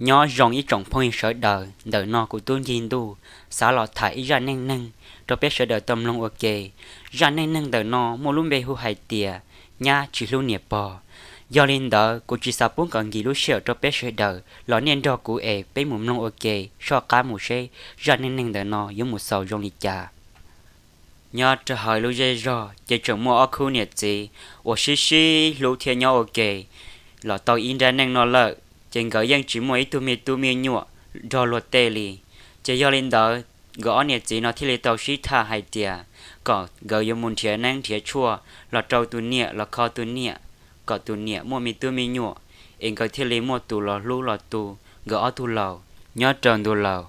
Nyob zoo ib tsoom phooj ywg sawv daws, ntawm no kuv tub Ncig Ntuj xav los tham ib zaj neej neeg rau peb sawv daws tau mloog ua ke. Zaj neej neeg ntawm no muaj lub npe hu hais tias nyab tsis hlub niam pog. Yog li ntawd kuv tsis xav pub kom nkim lub sij hawm rau peb sawv daws, los nej nrog kuv es peb mus mloog ua ke soj qab mus seb zaj neej neeg ntawm no yuav mus xaus zoo li cas. Nyob rau hauv lub zej zog ces tseem muaj ob khub niam txiv uas sib sib hlub thiab nyob ua ke los tau ib nrab neej no lawm, ces nkawd yeej tsis muaj ib tug me tub me nyuam nrog luag tej li. Ces yog li ntawd, nkawd ob niam txiv no thiaj li tau sib tham hais tias kom nkawd yuav mus nrhiav neeb nrhiav tshuaj los rau tus niam los kho tus niam, kom tus niam muaj me tub me nyuam, es nkawd thiaj li muaj tus los hlub los tu nkawd ob tug laus nyob rau ntu laus.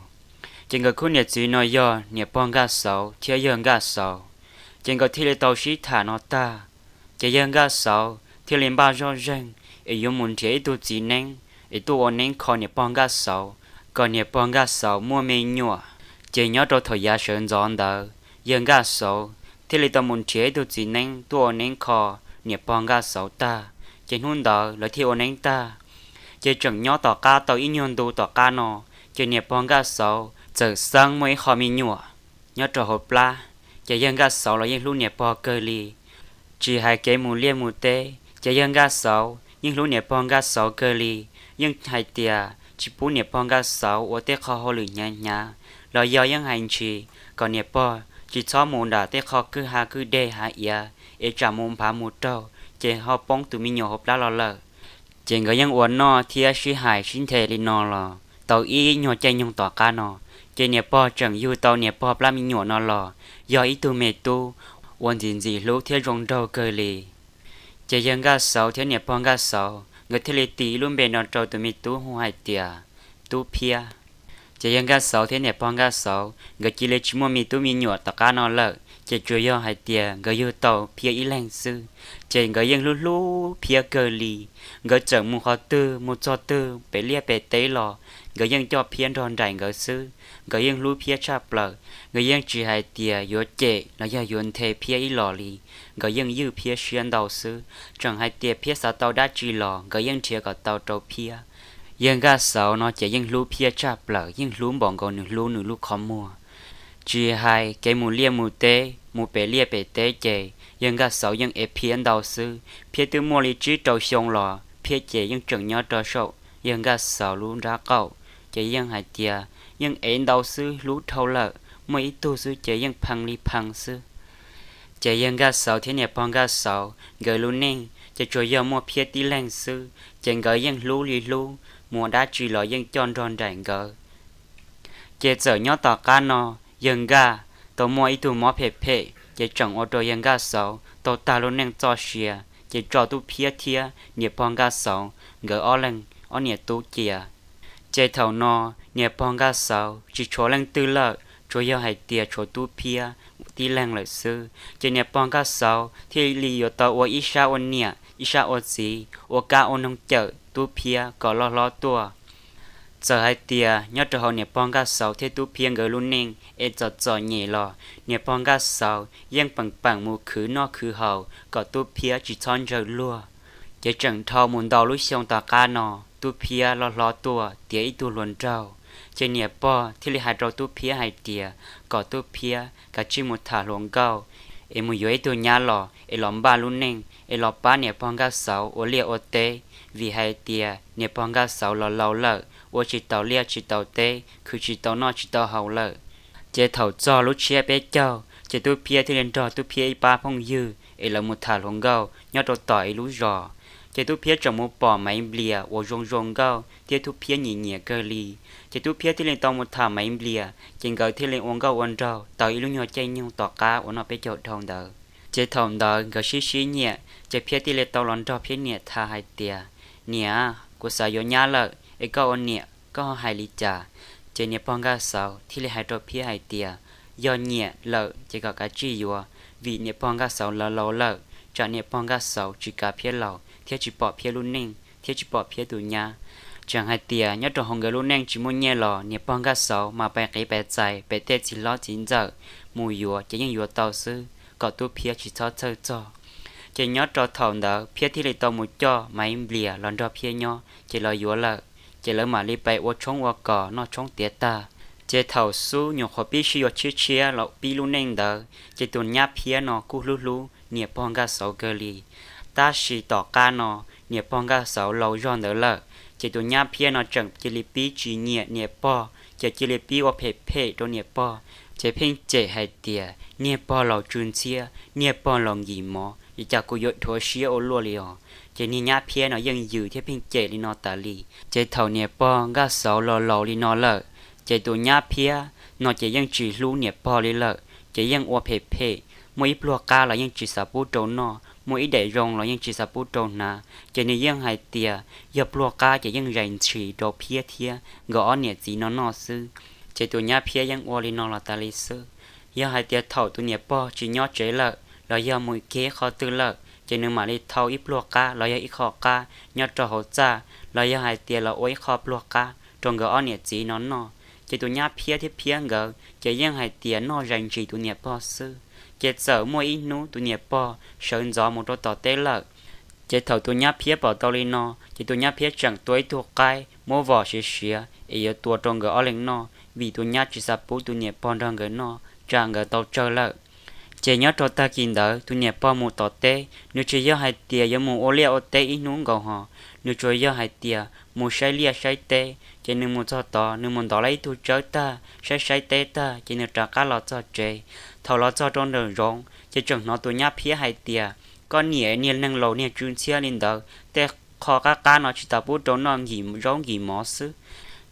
Ces nkawd khub niam txiv no yog niam pog Nkaj Xauv thiab yawg Nkaj Xauv. Ces nkawd thiaj li tau sib tham no tag, ces yawg Nkaj Xauv thiaj li npaj zoj zeeg es yuav mus nrhiav ib tug txiv neeb es tuaj ua neeb kho niam pog Nkaj Xauv, kom niam pog Nkaj Xauv muaj me nyuam. Ces nyob rau thaum yav sawv ntxov ntawd, yawg Nkaj Xauv thiaj li tau mus nrhiav ib tug txiv neeb tuaj ua neeb kho niam pog Nkaj Xauv tag, ces hnub ntawd lawv thiaj ua neeb tag. Ces tseem nyob tom qab tau ib nyuag ntu tom qab no, ces niam pog Nkaj Xauv txawm xeeb muaj ib qho me nyuam nyob rau hauv plab. Ces yawg Nkaj Xauv los yeej hlub niam pog kawg li. Tsis hais kev mus liaj mus teb, ces yawg Nkaj Xauv yeej hlub niam pog Nkaj Xauv kawg li, yeej hais tias tsis pub niam pog Nkaj Xauv ua tej qho hauj lwm hnyav hnyav, los yog yeej hais ntshis kom niam pog tsis txhob mus nram tej qho kwj ha kwj deg hav iav es tsam mus nphav mus raug ces ho poob tus me nyuam hauv plab los lawm. Ces nkawd yeej ua noj thiab sib hais sib nthe li no los tau ib nyuag caij nyoog tom qab no, ces niam pog tseem yug tau niam pog plab me nyuam no los yog ib tug me tub uas ntxim ntxim hlub thiab zoo nraug kawg li. Ces yawg Nkaj Xauv thiab niam pog Nkaj Xauv nkawd thiaj li tis ib lub npe no rau tus me tub hu hais tias Tub Phiab. Ces yawg Nkaj Xauv thiab niam pog Nkaj Xauv nkawd cia li tsis muaj me tub me nyuam tom qab no lawm, ces tsuas yog hais tias nkawd yug tau Phiab ib leeg xwb. Ces nkawd yeej hlub hlub Phiab kawg li. Nkawd txawm mus qhov twg mus txog twg pem liaj pem teb los nkawd yeej coj Phiab nrog nraim nkawd xwb. Nkawd yeej hlub Phiab tshaj plaws, nkawd yeej tsis hais tias yuav cem los yog yuav nthe Phiab ib los li. Nkawd yeej ywj Phiab siab ntau xwb, tseem hais tias Phiab xav tau dab tsi los nkawd yeej nrhiav kom tau rau Phiab. Yawg Nkaj Xauv no ces yeej hlub Phiab tshaj plaws, yeej hlub npaum nkaus nws hlub nws lub qhov muag. Tsis hais kev mus liaj mus teb, mus pem liaj pem teb ces yawg Nkaj Xauv yeej ev Phiab ntau xwb. Phiab twb muaj li tsib rau xyoo los Phiab ces yeej tseem nyob rau saum yawg Nkaj Xauv lub nrab qaum, ces yeej hais tias yeej ev ntau xwb, hlub dhau lawm, muaj ib tug xwb ces yeej pheej li pheej xwb. Ces yawg Nkaj Xauv thiab niam pog Nkaj Xauv nkawd lub neej ces tsuas yog muaj Phiab tib leeg xwb, ces nkawd yeej hlub li hlub, mus dab tsi los yeej coj nrog nraim nkawd. Ces txawm nyob tom qab no, yawg Nkaj tau muaj ib tug mob phem phem, ces tseem ua rau yawg Nkaj Xauv tau tag lub neej txoj sia, ces tso Tub Phiab thiab niam pog Nkaj Xauv nkawd ob leeg ob niam tub cia. Ces thaum no niam pog Nkaj Xauv tsis tshuav leej twg lawm, tsuas yog hais tias tshuav Tub Phiab tib leeg lawm xwb. Ces niam pog Nkaj Xauv thiaj li yuav tau ua ib sab ua niam ib sab ua txiv, ua kab ua noog cawm Tub Phiab kom loj hlob tuaj. Txawm hais tias nyob rau hauv niam pog Nkaj Xauv thiab Tub Phiab nkawd lub neej es txom txom nyem los niam pog Nkaj Xauv yeej peem peem mus khwv noj khwv haus kom Tub Phiab tsis txhob ntsawg luag. Ces tseem dhau mus ntau lub xyoo tom qab no, Tub Phiab loj hlob tuaj tiav ib tug hluas nraug. Ces niam pog thiaj li hais rau Tub Phiab hais tias kom Tub Phiab kav tsij mus tham hluas nkauj es mus yuav ib tug nyab los es los npaj lub neej es los pab niam pog Nkaj Xauv ua liaj ua teb, vim hais tias niam pog Nkaj Xauv los laus lawm, ua tsis taus liaj tsis taus teb, khwv tsis tau noj tsis tau haus lawm. Ces thaum txog lub tshiab peb caug, ces Tub Phiab thiaj li nrog Tub Phiab ib pab phooj ywg es lawv mus tham hluas nkauj nyob rau tom ib lub zos. Ces Tub Phiab tseem mus pom Maiv Nplias uas zoo zoo nkauj thiab Tub Phiab nyiam nyiam kawg li. Ces Tub Phiab thiaj li tau mus tham Maiv Nplias, ces nkawd thiaj li ua nkauj ua nraug tau ib lub nyuag caij nyoog tom qab uas noj peb caug dhau ntawd. Ces thaum ntawd nkawd sib sib nyiam, ces Phiab thiaj li tau los nrog Phiab niam tham hais tias, Niam, kuv xav yuav nyab lawm, es koj ua niam koj ho hais li cas? Ces niam pog Nkaj Xauv thiaj li hais rau Phiab hais tias, Yog nyiam lawm ces kom kav tsij yuav, vim niam pog Nkaj Xauv laus laus lawm, tsam niam pog Nkaj Xauv tsis kav Phiab laus thiab tsis pom Phiab lub neej thiab tsis pom Phiab tus nyab. Tseem hais tias nyob rau hauv nkawd lub neej tsis muaj nyiaj los niam pog Nkaj Xauv mas pais qiv pais txais pem tej txiv hlob txiv ntxawm mus yuav ces yeej yuav tau xwb, kom Tub Phiab tsis txhob txhawj txog. Ces nyob rau thaum ntawd Phiab thiaj li tau mus coj Maiv Nplias los nrog Phiab nyob ces los yuav lawm. Ces lawv mam li pais ua tshoob ua kos noj tshoob tiav tag. Ces thaum xub nyuam qhuav pib sib yuav tshiab tshiab los pib lub neej ntawd ces tus nyab phiab no kuj hlub hlub niam pog Nkaj Xauv kawg li. Tab sis tom qab no niam pog Nkaj Xauv laus zog ntawd lawm, ces tus nyab phiab no tseem cia li pib tsis nyiam niam pog, ces cia li pib ua phem phem rau niam pog. Ces pheej cem hais tias niag pog laus tsw ntxhiab, niag pog laus nkim mov, es cas kuv yuav dhuav siab ua luaj li os. Ces niag nyab phiab no yeej yws thiab pheej cem li no tas li. Ces thaum niam pog Nkaj Xauv los laus li no lawm, ces tus nyab phiab no ces yeej tsis hlub niam pog li lawm, ces yeej ua phem phem. Muaj ib pluag qab los yeej tsis xav pub rau noj, muaj ib daim zoo los yeej tsis xav pub rau hnav. Ces nws yeej hais tias yog pluag qab ces yeej zais ntshis rau phiab thiab nkawd ob niam txiv no noj xwb. Ces tus nyab phiab yeej ua li no los tas li xwb. Yog hais tias thaum tus niam pog tsis nyob tsev lawm los yog mus kev qhov twg lawm, ces nws mam li thau ib pluag qab los yog ib qho qab nyob rau hauv txaj, los yog hais tias los ua ib qho pluag qab rau nkawd ob niam txiv no noj. Ces tus nyab phiab thiab phiab nkawd ces yeej hais tias noj zais ntshis tus niam pog xwb. Ces txawm muaj ib hnub tus niam pog sawv ntxov mus rau tom teb lawm. Ces thaum tus nyab phiab pom tau li no, ces tus nyab phiab tseem tua ib tug qaib muab vom siav siav es yuav tua rau nkawd ob leeg noj, vim tus nyab tsis xav pub tus niam pog nrog nkawd noj tsam nkawd tau tsawg lawm. Ces nyob rau tag kis ntawd tus niam pog mus tom teb, nws tsis yog hais tias yuav mus ua liaj ua teb ib hnub nkaus hos, nws tsuas yog hais tias mus saib liaj saib teb. Ces nws mus txog tod, nws mus ntov lawm ib tug tsawb tag, saib saib teb tag, ces nws rov qab los txog tsev. Thaum los txog rau nraum zoov, ces tseem hnov tus nyab phiab hais tias, koj niam, niag neeg laus niag tsw ntxhiab li ntawd, tej qho qab qab no tsis tas pub rau noj, nkim zaub nkim mov xwb.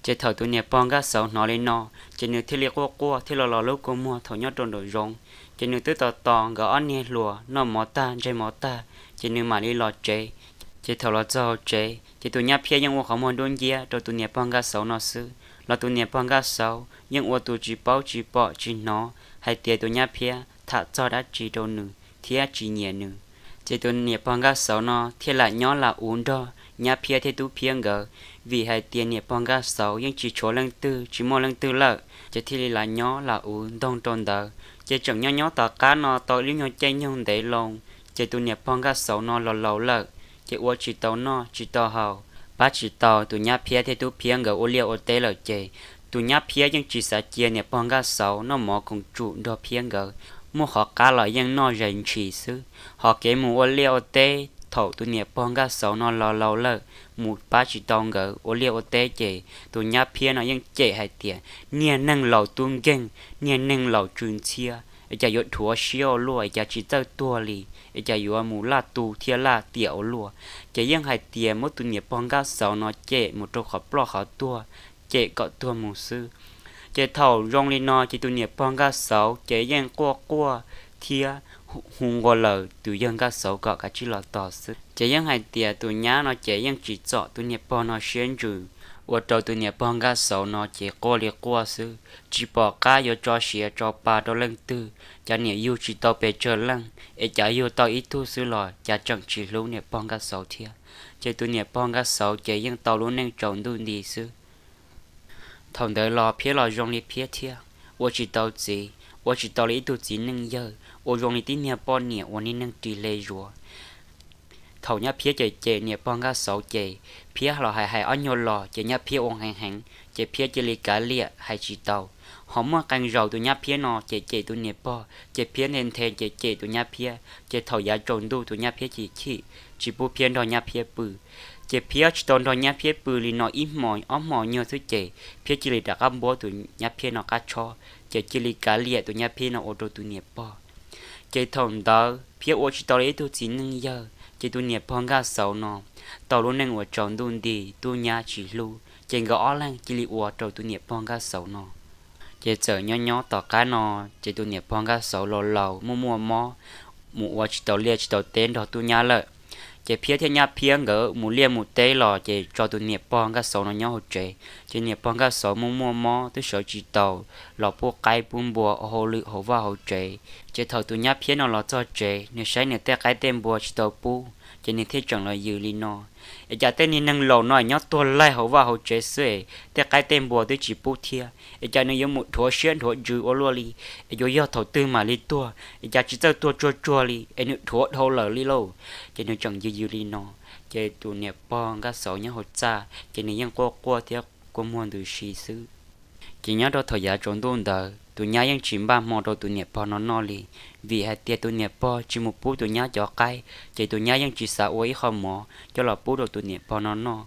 Ces thaum tus niam pog Nkaj Xauv hnov li no, ces nws thiaj li quaj quaj thiaj los los lub kua muag thaum nyob rau nraum zoov. Ces nws twb tos tos nkawd ob niag hluas noj mov tag ntseg mov tag, ces nws mam li los tsev. Ces thaum los txog hauv tsev, ces tus nyab phiab yeej ua qhov muag dub nciab rau tus niam pog Nkaj Xauv no xwb, los tus niam pog Nkaj Xauv yeej ua tus tsis paub tsis pom tsis hnov hais tias tus nyab phiab tham txog dab tsi rau nws thiab tsis nyiam nws. Ces tus niam pog Nkaj Xauv no thiaj lam nyob lam uv nrog nyab phiab thiab tub phiab nkawd, vim hais tias niam pog Nkaj Xauv yeej tsis tshuav leej twg, tsis muaj leej twg lawm, ces thiaj li lam nyob lam uv ntoog rau ntawd. Ces tseem nyob nyob tom qab no tau ib lub nyuag caij nyoog ntev loo, ces tus niam pog Nkaj Xauv no los laus lawm, ces ua tsis tau noj tsis tau haus, pab tsis tau tus nyab phiab thiab tub phiab nkawd ua liaj ua teb lawm. Ces tus nyab phiab yeej tsis xav cia niam pog Nkaj Xauv noj mov koom tsum nrog phiab nkawd, muaj qhov qab los yeej noj zais ntshis xwb. Hos kev mus ua liaj ua teb thaum tus niam pog Nkaj Xauv no los laus lawm, mus pab tsis tau nkawd ua liaj ua teb, ces tus nyab phiab no yeej cem hais tias, niag neeg laus tub nkeeg, niag neeg laus tsw ntxhiab, es cas yuav dhuav siab ua luaj, es cas tsis txawj tuag li, es cas yuav mus laj tu thiab laj tiam ua luaj. Ces yeej hais tias muab tus niam pog Nkaj Xauv no cem mus rau qhov ploj qhov tuag, cem kom tuag mus xwb. Ces thaum zoo li no ces tus niam pog Nkaj Xauv ces yeej quaj quaj thiab hu nqua lawm tus yawg Nkaj Xauv kom kav tsij los tos xwb. Ces yeej hais tias tus nyab no ces yeej tsis txom tus niam pog no siab ntsws, ua rau tus niam pog Nkaj Xauv no ces quaj li quaj xwb, tsis pom qab yuav tso siav tso pa rau leej twg. Cas niam yug tsis tau pes tsawg leej, es cas yug tau ib tug xwb los cas tseem tsis hlub niam pog Nkaj Xauv thiab. Ces tus niam pog Nkaj Xauv ces yeej tau lub neej tsaus ntuj nti xwb. Thaum ntawd los phiab los zoo li phiab thiab, ua tsis tau txiv, ua tsis tau li ib tug txiv neej yawg, ua zoo li tib niag poj niam uas niag neeg ris hle zuav. Thaum nyab phiab cem cem niam pog Nkaj Xauv ces phiab los hais hais ob nyuag los ces nyab phiab ua heev heev ces phiab cia li kav liam hais tsis tau. Ho muaj qee zaus tus nyab phiab no cem cem tus niam pog ces phiab nthe nthe ces cem tus nyab phiab, ces thaum yav tsaus ntuj tus nyab phiab chim chim tsis pub phiab nrog nyab phiab pw. Ces phiab tsis tau nrog nyab phiab pw li no ib hmos ob hmos nyuag xwb ces phiab cia li rov qab npuab tus nyab phiab no qab tshob, ces cia li kav liam tus nyab phiab no ua rau tus niam pog. Ces thaum ntawd phiab ua tsis tau li ib tug txiv neej yawg, ces tus niam pog Nkaj Xauv no tau lub neej uas tsaus ntuj nti, tub nyab tsis hlub, ces nkawd ob leeg cia li ua rau tus niam pog Nkaj Xauv no. Ces txawm nyob nyob tom qab no, ces tus niam pog Nkaj Xauv los laus muaj muaj mob, mus ua tsis tau liaj tsis tau teb nrog tub nyab lawm. Ces phiab thiab nyab phiab nkawd mus liaj mus teb los ces tso tus niam pog Nkaj Xauv no nyob hauv tsev. Ces niam pog Nkaj Xauv muaj muaj mob twb sawv tsis tau los pub qaib pub npua ua hauj lwm hauv vaj hauv tsev. Ces thaum tus nyab phiab no los txog tsev, nws saib nws tej qaib tej npua tsis tau pub, ces nws thiaj tseem los yws li no: Es cas tej niag neeg laus no nyob tuag laig hauv vaj hauv tsev xwb es tej qaib tej npua twb tsis pub thiab, es cas nws yuav mus dhuav siab dhuav ntsws ua luaj li, es yuav yog thaum twg mam li tuag, es cas tsis txawj tuag tsuag tsuag li, es nws dhuav dhau lawm li lauj. Ces nws tseem yws yws li no. Ces tus niam pog Nkaj Xauv nyob hauv txaj ces nws yeej quaj quaj thiab kua muag ntws si xwb. Ces nyob rau thaum yav tsaus ntuj ntawd tus nyab yeej tsis npaj hmo rau tus niam pog no noj li, vim hais tias tus niam pog tsis mus pub tus nyab cov qaib, ces tus nyab yeej tsis xav ua ib qho mov coj los pub rau tus niam pog no noj.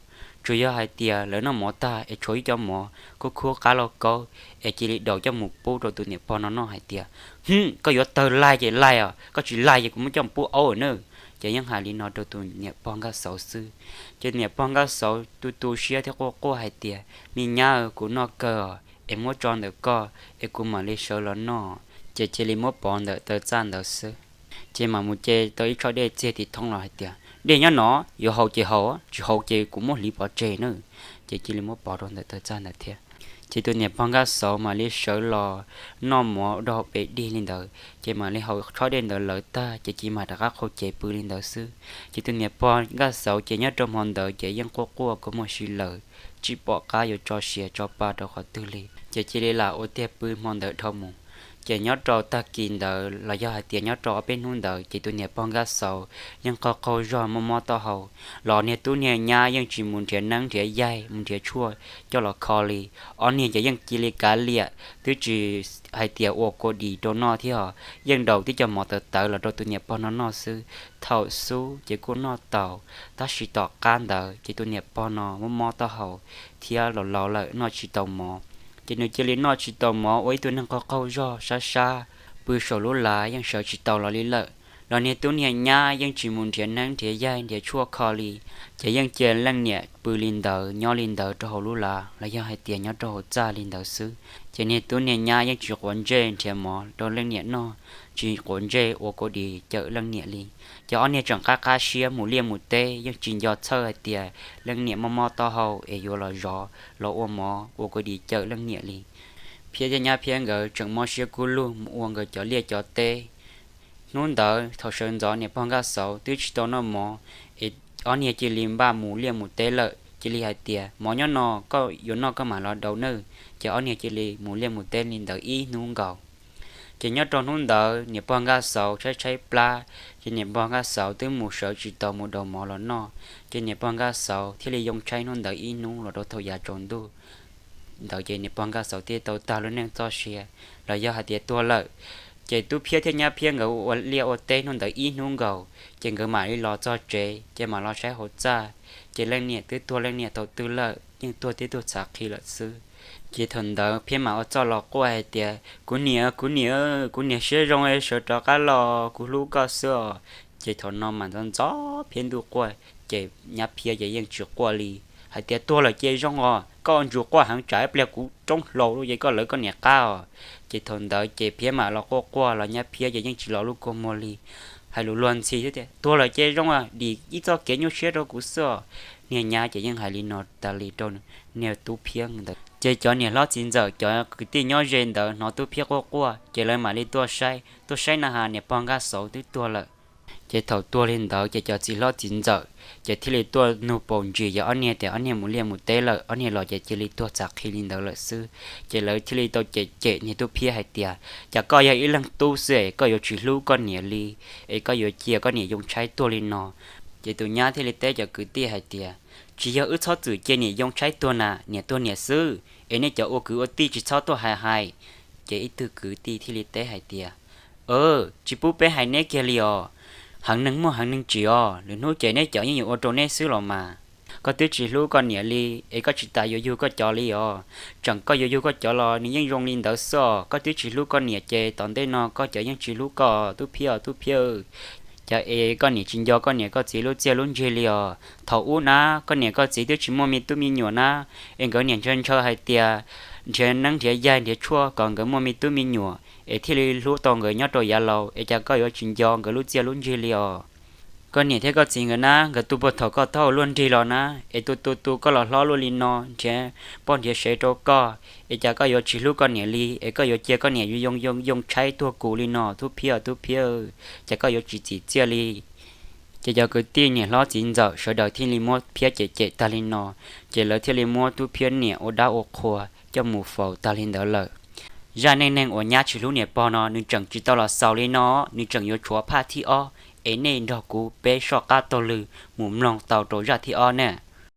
Tsuas yog hais tias lawv noj mov tag es tshuav ib co mov khub khub qab lauj kaub, es cia li daus coj mus pub rau tus niam pog no noj hais tias, Hm, koj yuav tawg laig ces laig os, koj tsis laig ces kuv muab coj mus pub aub nawb. Ces yeej hais li no rau tus niam pog Nkaj Xauv xwb. Ces niam pog Nkaj Xauv tu tu siab thiab quaj quaj hais tias, Me nyab, kuv noj kawg os, es muab tso ntawm koj es kuv mam li sawv los noj. Ces cia li muab pov ntawm taw txaj ntawd xwb. Ces mam mus ce tau ib tsho dej txiag tim thoob los hais tias, Dej nyob no, yuav haus ces haus, tsis haus ces kuv muab hliv pov tseg nawb. Ces cia li muab pov rau ntawm taw txaj ntawd thiab. Ces tus niam pog Nkaj Xauv mam li sawv los noj mov rau hauv pem dig li ntawd, ces mam li haus tsho dej ntawd lawm tag ces cia li mam rov qab qhau cev pw li ntawd xwb. Ces tus niam pog Nkaj Xauv ces nyob rau hmo ntawd ces yeej quaj quaj kua muag si lawm, tsis pom qab yuav tso siav tso pa rau qhov twg li, ces cia li lam ua tiag pw hmo ntawd dhau mus. Ces nyob rau tag kis ntawd los yog hais tias nyob rau ob peb hnub ntawd ces tus niam pog Nkaj Xauv yeej qaug qaug zog mob mob taub hau, los niag tub niag nyab yeej tsis mus nrhiav neeb nrhiav yaig mus nrhiav tshuaj coj los kho li. Ob niag ces yeej cia li kav liam twb tsis hais tias ua kua dis rau noj thiab, yeej daus tib co mov tawv tawv los rau tus niam pog no noj xwb. Thaum xub ces kuj noj tau, tab sis tom qab ntawd ces tus niam pog no mob mob taub hau thiab laus laus lawm noj tsis tau mov. Ces nws cia li noj tsis tau mov ua ib tug neeg qaug qaug zog sab sab, pw saum lub lav yeej sawv tsis tau los li lawm. Los niag tub niag nyab yeej tsis mus nrhiav neeb nrhiav yaig nrhiav tshuaj kho li, ces yeej cia leej niam pw li ntawd nyob li ntawd rau hauv lub lav los yog hais tias nyob rau hauv txaj li ntawd xwb. Ces niag tub niag nyab yeej tsis quav ntsej nrhiav mov rau leej niam noj, tsis quav ntsej ua kua dis cawm leej niam li. Ces ob niag tseem qab qab siab mus liaj mus teb yeej tsis nco txhawj hais tias leej niam mob mob taub hau es yuav los zov los ua mov ua kua dis cawm leej niam li. Phiab thiab Nyab Phiab nkawd tseem mob siab kub lug mus ua nkawd cov liaj cov teb. Hnub ntawd thaum sawv ntxov niam pog Nkaj Xauv twb tsis tau noj mov, es ob niag cia li npaj mus liaj mus teb lawm, cia li hais tias, Mov nyob no, koj yuav noj koj mam los daus nawb. Ces ob niag cia li mus liaj mus teb li ntawd ib hnub nkaus. Ces nyob rau hnub ntawd niam pog Nkaj Xauv tshaib tshaib plab, ces niam pog Nkaj Xauv twb mus sawv tsis tau mus daus mov los noj. Ces niam pog Nkaj Xauv thiaj li yoo tshaib hnub ntawd ib hnub los rau thaum yav tsaus ntuj ntawd ces niam pog Nkaj Xauv thiaj tau tag lub neej txoj sia los yog hais tias tuag lawm. Ces Tub Phiab thiab Nyab Phiab nkawd ua liaj ua teb hnub ntawd ib hnub nkaus, ces nkawd mam li los txog tsev ces mam los saib hauv txaj, ces leej niam twb tuag leej niam thaum twg lawm, yeej tuag tib tug txhav qhi lawm xwb. Ces thaum ntawd Phiab mam ua txuj los quaj hais tias, Kuv niam, kuv niam, kuv niam siab zoo sawv rov qab los, kuv hlub koj xwb os. Ces thaum no mas ntxov ntxov Phiab ntuj quaj, ces Nyab Phiab ces yeej tsis quaj li, hais tias, Tuag lawm ces zoo os, koj ua ntsus quaj heev tsam ib pliag kuv roob hlau lawm ces koj lawv koj niam qab os. Ces thaum ntawd ces Phiab mam los quaj quaj los Nyab Phiab ces yeej tsis los lub kua muag li, hais lus luag ntxhi thiab tias, Tuag lawm ces zoo, dim ib txoj kev nyuaj siab rau kuv xwb os. Niag nyab ces yeej hais li no tas li rau niag Tub Phiab ntawd. Ces cov niam hlob txiv ntxawm cov kwv tij nyob ze ntawd hnov Tub Phiab quaj quaj ces lawv mam li tuaj saib, tuaj saib na has niam pog Nkaj Xauv twb tuag lawm. Ces thaum tuag li ntawd ces cov txiv hlob txiv ntxawm ces thiaj li tuaj nug paus ntsis yog ob niag tias ob niag mus liaj mus teb lawm, ob niag los ces cia li tuag txhav qhi li ntawd lawm xwb. Ces lawv thiaj li tau cem cem niag Tub Phiab hais tias, Cas koj yog ib leeg tub xwb es koj yuav tsis hlub koj niam li, es koj yuav cia koj niam yoo tshaib tuag li no? Ces tus nyab thiaj li teb cov kwv tij hais tias, Tsis yog wb txhob txwm cia niam yoo tshaib tuag na, niam tuag niam xwb, es nej cov ua kwv ua tij tsis txhob tuaj hais hais. Ces ib tug kwv tij thiaj li teb hais tias, Tsis pub peb hais neb kiag li os, heev neeg muaj heev neeg tsim os, lwm hnub ces neb cov yeej yuav ua rau neb xwb los mas. Koj twb tsis hlub koj niam li, es koj tsis tas yuav yug koj cov li os. Tseem koj yuav yug koj cov los nws yeej zoo li ntawd xwb os. Koj twb tsis hlub koj niam ces tom ntej no koj cov yeej tsis hlub koj, Tub Phiab, Tub Phiab. Cas es koj niam tsis nco koj niam koj txiv lub txiaj lub ntsig li os. Thaum ub na, koj niam koj txiv twb tsis muaj me tub me nyuam na, es nkawd niam ntshaw ntshaw hais tias nrhiav neeb nrhiav yaig nrhiav tshuaj kom nkawd muaj me tub me nyuam es thiaj li hlub tau nkawd nyob rau yav laus, es cas koj yuav tsis nco nkawd lub txiaj lub ntsig li os. Koj niam thiab koj txiv nkawd na, nkawd tuag puag thaum koj taub hau luaj nrig los na, es tu tu tu koj los hlob luaj li no, nrhiav poj nrhiav sev rau koj, es cas koj yuav tsis hlub koj niam li, es koj yuav cia koj niam yoo yoo yoo tshaib tuag kuv li no, Tub Phiab, Tub Phiab, cas koj yuav tsis txim txiaj li. Ces cov kwv tij niam hlob txiv ntxawm sawv daws thiaj li muab Phiab cem cem tag li no, ces lawv thiaj li muab Tub Phiab niam ua dab ua qhua coj mus faus tag li ntawd lawm. Zaj neej neeg uas nyab tsis hlub niam pog no nws tseem tsis tau los xaus li no, nws tseem yuav tshuav phaj thib ob es nej nrog kuv peb soj qab taug lw mus mloog tau rau zaj thib ob na.